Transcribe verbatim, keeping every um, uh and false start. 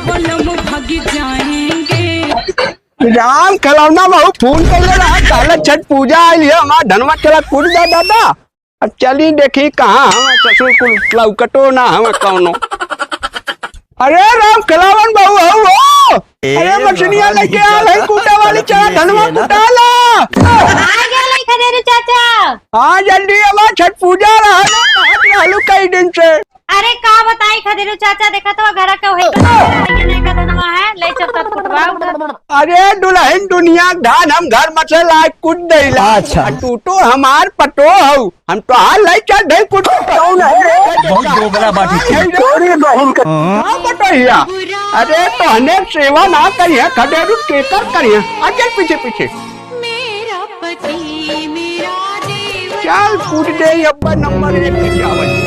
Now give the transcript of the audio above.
बलम भाग जाएंगे। राम खेलौना बहू फोन कइले रहा, कहले छठ पूजा आइल है, हमार धनवा चला कूट दे दादा। अब चली देखी कहाँ हमार ससुर कुल लौकतो ना हमें कौनो। अरे राम खेलावन बहू हऊ हो। अरे मछनिया लेके आ भाई, कूटे वाली चला धनवा कुटाला। आ गया लाई खदेरू चाचा। हाँ जल्दी अब छठ पूजा रहा ना, कहत रहलू कई दिन से। अरे का बताई खदेरू चाचा, देखा तो घर का वही नहीं का धनवा है, ले चल तब कुटवा उधर। अरे दुलहिन दुनिया क धान हम घर में से लाइके कुट देइला। अच्छा। आ तू तो हमार पतो हऊ, हम तोहार लइ चल दे कुछ। कौन है रे? बहुत दोगला बात है। अरे बहिन का। हाँ, बटोहिया। अरे तोहने सेवा ना करिहे, खदेरू केकर करिहे। आ चल पीछे पीछे। मेरा पति, मेरा देवर। चल, कूट दे, अब्बा नंबर एक पे क्या बन?